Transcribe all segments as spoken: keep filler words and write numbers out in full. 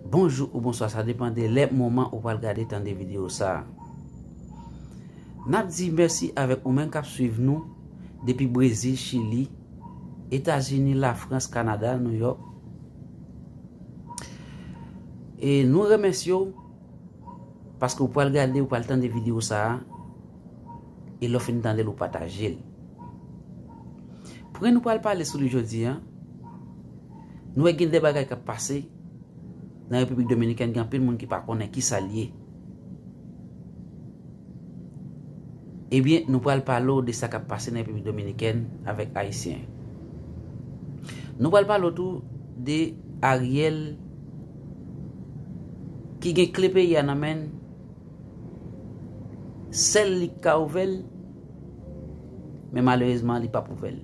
Bonjou ou bonswa, sa depann de lè, moman ou pral gade, tande videyo sa a. N ap di mèsi avèk ou menm k ap swiv nou depi Brezil, Chili, Etazini, Lafrans, Kanada, Nouyòk. E nou remèsye w paske w pral gade, w pral tande videyo sa a, e lè w fin tande l, ou pataje l. Pwen nou pral pale sou li jodi a, nou wè gen de bagay k ap pase nan Repiblik Dominikèn, gen anpil moun ki pa konnen kisa l ye. Ebyen, nou pral pale w de sa k ap pase nan Repiblik Dominikèn avèk Ayisyen. Nou pral pale w tou de Ariel ki gen kle peyi a nan men l. Sèl li k ka ouvè l, men malerezman, li p ap ouvè l.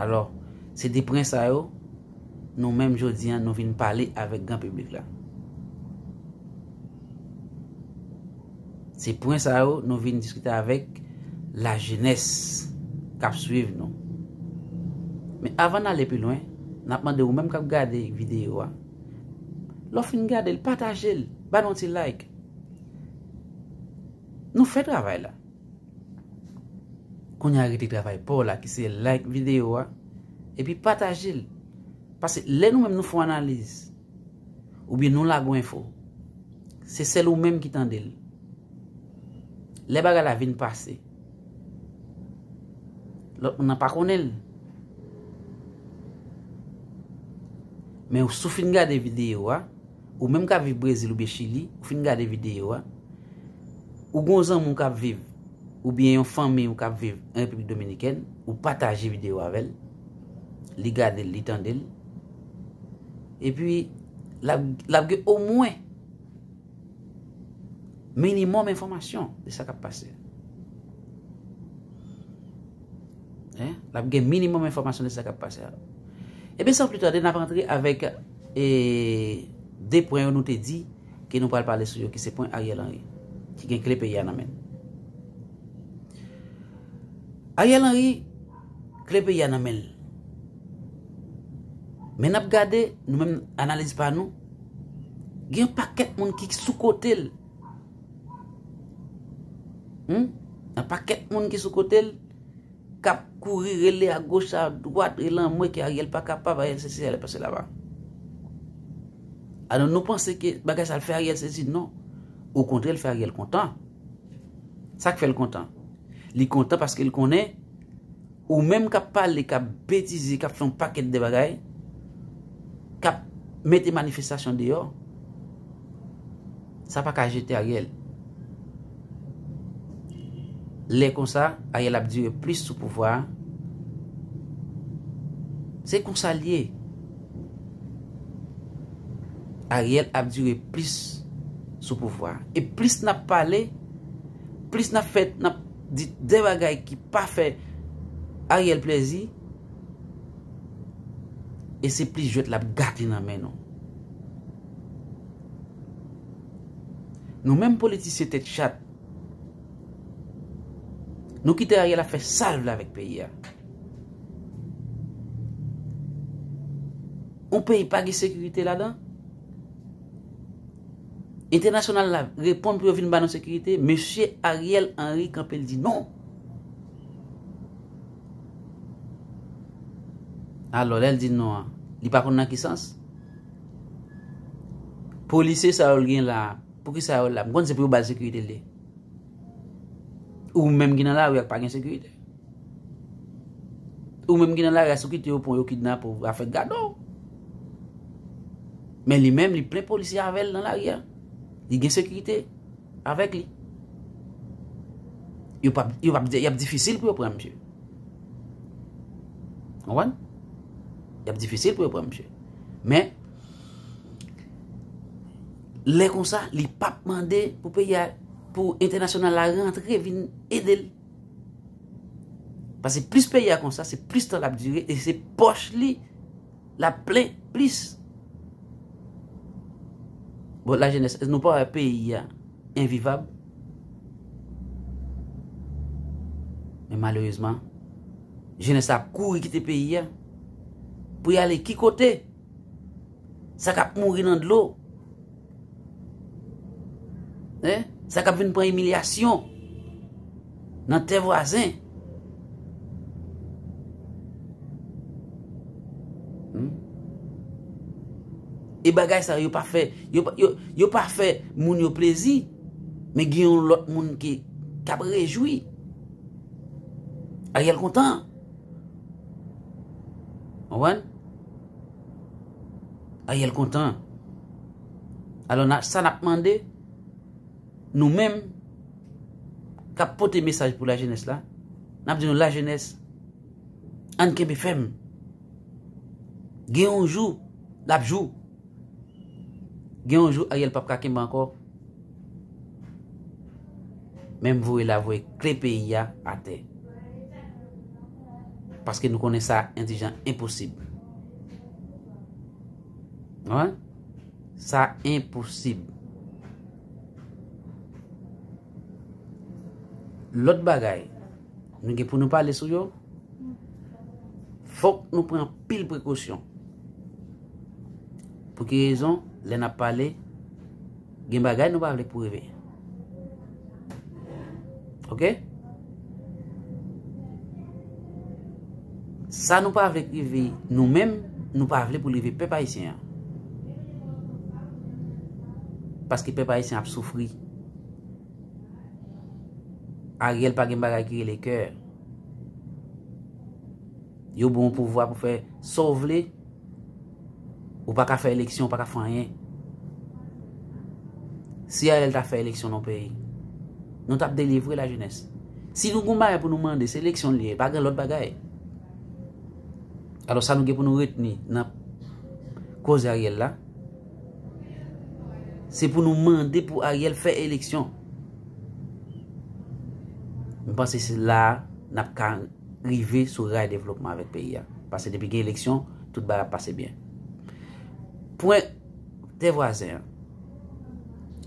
Alò, se de pwen sa yo, nou menm jodi a, nou vin pale avèk gran piblik la. Se pwen sa yo, nou vin diskite avèk lajenès k ap swiv nou. Men avan n ale pi lwen, n ap mande ou menm k ap gade videyo a, lè w fin gade l, pataje l, ba n yon ti like. Nou fè travay la. Kounye a rete travay pa w la, ki se like videyo a, epi pataje l. Paske lè nou menm nou fè yon analiz, oubyen nou lage yon enfo, se sèl ou menm ki tande l. Lè bagay la vin pase, lòt moun nan pa konnen l. Men si w fin gade videyo a, ou menm k ap viv Brezil oubyen Chili, ou fin gade videyo a, ou gen yon zanmi w k ap viv, oubyen yon fanmi w k ap viv an Repiblik Dominikèn, ou pataje videyo avè l, li gade l, li tande l, epi l ap, l ap gen omwen minimòm enfòmasyon de sa k ap pase. Hein? L ap gen minimòm enfòmasyon de sa k ap pase a. Ebyen, san plis tande, n ap antre avèk, e, de pwen yo nou te di ke nou pral pale sou yo, ki se pwen Ariel Henry, ki gen kle peyi a nan men l. Ariel Henry, kle peyi a nan men l. Men n ap gade, nou menm, analiz pa nou, gen yon pakèt moun ki sou kote l. Hmm? Yon pakèt moun ki sou kote l, k ap kouri, rele agoch, adwat, rele anmwe ke Ariel pa kapab, Ariel sesi, Ariel pase laba. Alò, nou panse ke bagay sa l fè Ariel sezi? Non. Okontrè, l fè Ariel kontan. Sa k fè l kontan? Li kontan paske l konnen ou menm k ap pale, k ap betize, k ap fè yon pakèt de bagay, k ap mete manifestasyon deyò, sa pa ka jete Ariel. Lè konsa, Ariel ap dire plis sou pouvwa a. Se konsa l ye. Ariel ap dire plis sou pouvwa a. E plis n ap pale, plis n ap fè, n ap di de bagay ki pa fè Ariel plezi, e se plis jwèt l ap gate nan men nou. Nou menm politisyen tèt chat, nou kite Ariel ap fè sa l vle avèk peyi a. Yon peyi pa gen sekirite ladan? Entènasyonal la reponn pou yo vin ba nou sekirite. Mesye Ariel Henry kanpe, l di non. Alò, lè l di non an, li pa konn nan ki sans? Polisye sa yo l gen la a, poukisa yo la? M konn se pou yo ba l sekirite l ye. Ou menm ki nan lari a k pa gen sekirite. Ou menm ki nan lari a, si w kite yo pran w, yo kidnape w, afè gade w. Men li menm, li plen polisye avè l nan lari a. Li gen sekirite avèk li. Yo p ap, yo p ap, y ap difisil pou yo pran misye. Konprann? Y ap difisil pou yo pran misye. Men, lè konsa, li p ap mande pou peyi a, pou entènasyonal la rantre vin ede l. Paske plis peyi a konsa, se plis tan l ap dire, e se pòch li l ap plen plis. Bon, lajenès, èske nou pa wè peyi a envivab? Men malerezman, jenès la ap kouri kite peyi a. Pou y ale ki kote? Sa k ap mouri nan dlo? Hein? Sa k ap vin pran imilyasyon nan tè vwazen? Hmm? E bagay sa yo pa fè, yo, pa- yo, yo pa fè moun yo plezi, men gen yon lòt moun ki, k ap rejwi. Ariel kontan. Konprann? Ariel kontan. Alò, na- sa n ap mande, nou menm k ap pote mesaj pou lajenès la, n ap di nou, lajenès, ann kenbe fèm. Gen yon jou, l ap jou. Gen yon jou, Ariel p ap ka kenbe ankò. Men m voye la voye kle peyi a atè. Paske nou konnen sa endijan enposib. Wi. Sa enposib. Lòt bagay, nou gen pou nou pale sou yo. Fòk nou pran anpil prekosyon. Pou ki rezon? Lè n ap pale, gen bagay nou pa vle k pou rive. Oke? Sa nou pa vle k rive nou menm, nou pa vle pou l rive pèp ayisyen an. Paske pèp ayisyen ap soufri. Ariel pa gen bagay ki rele kè. Yo ba w pouvwa pou fè sa w vle. Ou pa ka fè eleksyon, ou pa ka fè anyen. Si Ariel ta fè eleksyon nan peyi, nou t ap delivre lajenès. Si nou gon bagay pou nou mande, se eleksyon li ye, pa gen lòt bagay. Alò, sa nou gen pou nou retni nan koze Ariel la, se pou nou mande pou Ariel fè eleksyon. M panse se la a n ap ka rive sou ray devlopman avèk peyi a. Paske depi gen eleksyon, tout bagay ap pase byen. Pwen tè vwazen an.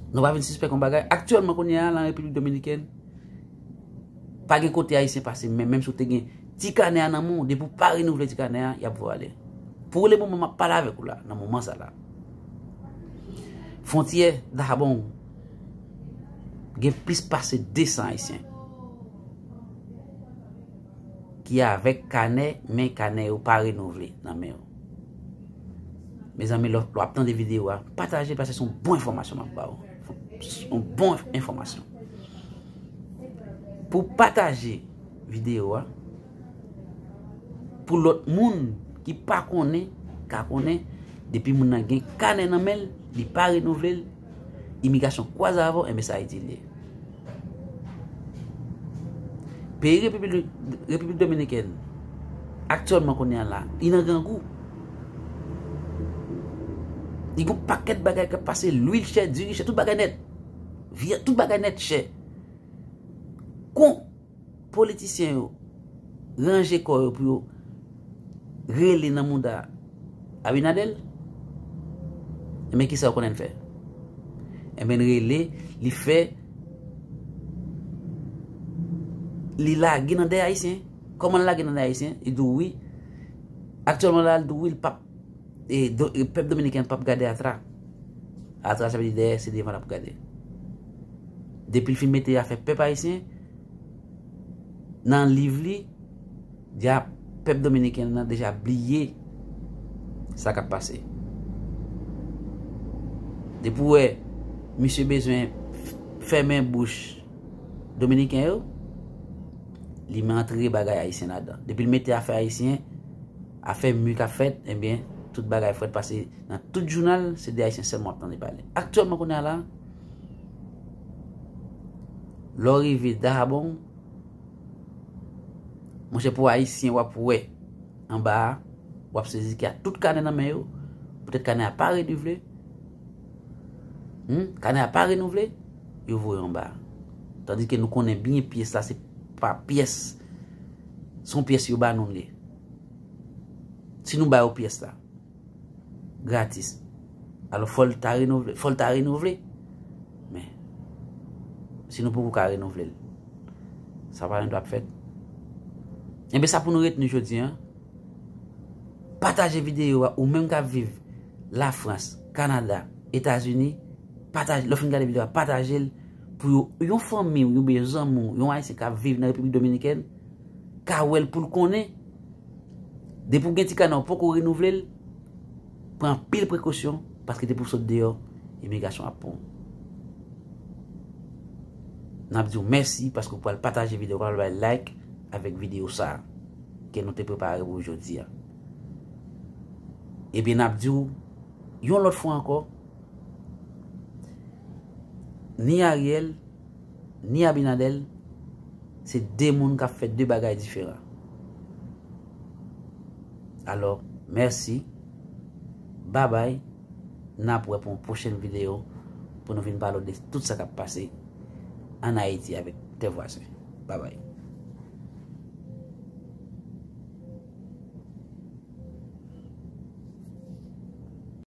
Nou pa vin sispèk yon bagay. Aktyèlman, kounye a, nan Repiblik Dominikèn, pa gen kote Ayisyen pase, men menm si w te gen ti kanè a nan men w, depi w pa renouvle ti kanè a, y ap voye w ale. Pou le moman, m ap pale avèk ou la, nan moman sa la. Fwontyè Dajabong gen plis pase de san Ayisyen ki avèk kanè, men kanè yo pa renouvle nan men yo. Mezanmi, lè w ap tande videyo a, pataje, paske se yon bon enfòmasyon m ap ba w. Se yon bon enfòmasyon. Pou pataje videyo a, pou lòt moun ki pa konnen, ka konnen, depi moun nan gen kanè nan men l, li pa renouvle l, imigrasyon kwaze avè w, enben se Ayiti l ye. Peyi Repiblik, Repiblik Dominikèn, aktyèlman kounye a la, li nan grangou. Li gon pakèt bagay k ap pase, lwil chè, diri chè, tout bagay nèt. Vyann, tout bagay nèt chè. Kon politisyen yo ranje kò yo pou yo rele nan mouda Abinader, enben, kisa yo konnen l fè? Enben, l rele, li fè, li lage nan dèyè Ayisyen. Kòman l lage nan dèyè Ayisyen? Li di w wi. Aktyèlman la, l di w wi, l p ap, e, do- e, pèp dominiken p ap gade atra. Atra, sa vle di dèyè, se devan l ap gade. Depi l fin mete afè pèp ayisyen nan liv li, dja pèp dominiken nan deja bliye sa k ap pase. Depi w wè misye bezwen f- fèmen bouch dominiken yo, li antre bagay ayisyen ladan. Depi l mete afè ayisyen, afè mi k ap fèt, ebyen, tout bagay frèt, paske nan tout jounal, se de ayisyen sèlman w ap tande pale. Aktyèlman, kounye a la, lè w rive Dajabong, monchè, pou ayisyen w ap wè anba a, w ap sezi ki a tout kanè nan men yo, poutèt kanè a pa renouvle. Hmm? Kanè a pa renouvle, yo voye anba a. Tandis ke nou konnen byen pyès la, se pa pyès, se yon pyès yo ba nou li. Si nou ba yo pyès la gratis, alò, fò l ta renouvle, fò l ta renouvle. Men, si nou poko ka renouvle l, sa pa gen dwa ap fèt. Enben, sa pou nou retni jodi a, Pataje videyo a, ou menm k ap viv Lafrans, Kanada, Etazini, pataje, lè w fin gade videyo a, pataje l pou yo, yon fanmi w, yon byen zanmi w, yon Ayisyen k ap viv nan Repiblik Dominikèn, ka wè l pou l konnen. Depi w gen ti kanè w poko renouvle l, pran anpil prekosyon, paske depi w sot deyò, imigrasyon ap pran w. N ap di w mèsi paske w pral pataje videyo, w pral bay like avèk videyo sa a ke nou te prepare pou jodi a. Ebyen, n ap di w yon lòt fwa ankò, ni Ariel, ni Abinader, se de moun k ap fè de bagay diferan. Alò, mèsi, babay, n ap wè pou yon pwochèn videyo pou nou vin pale de tout sa k ap pase ann Ayiti avèk Tè Vwazen. Babay.